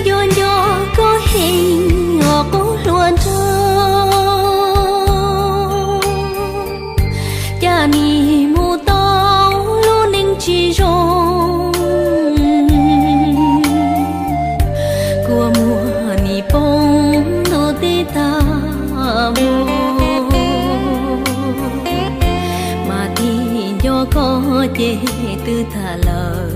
Nco nco koj heev os qub hluas nraug, cas nim mus tau lub neej tsis zoo. Kua muag nim poob ntuj teb tag mus, mas tig nco koj ces twb tag lawm.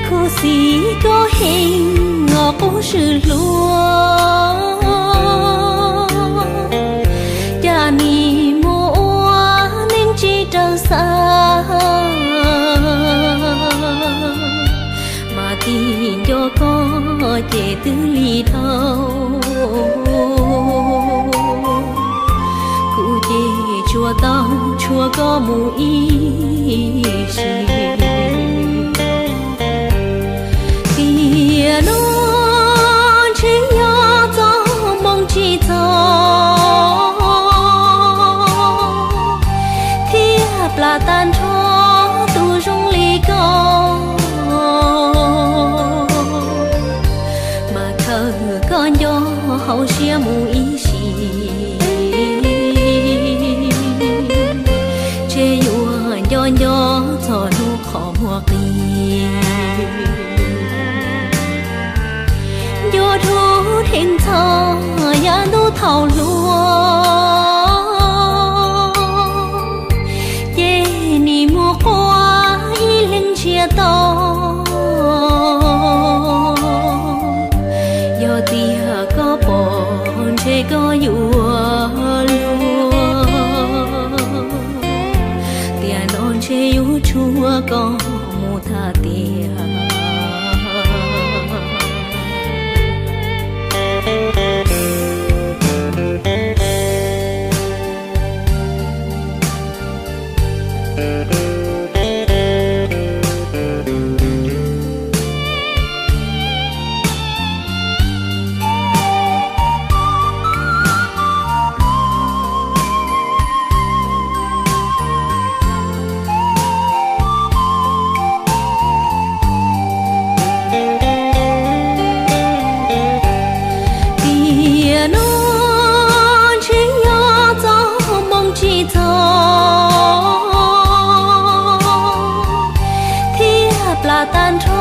Khuv xim koj heev os qub swm hluas, cas nim mus ua neej tsis raws xav. Mas tig nco koj ces twb lig dhau, kuv ces tsuas tau tshuav koj mus ib sim. Tiam no ntshe yog txoj hmoo tsis txog, thiaj plam tag nrho tus zoo li koj. Mas khaws koj nco hauv siab mus ib sim, ntshe yuav nco nco txog hnub qhov muag qis. Nco dhau dheev txog yav ntuj thaum hluas, ces nim mus quaj ib leeg ntsiag to. Yog tias koj pom ntshe koj yuav luag, tiam no ntshe yuav tshuav koj mus tag tiag. Tiam no ntshe yog txoj hmoo tsis txog, thiaj plam tag nrho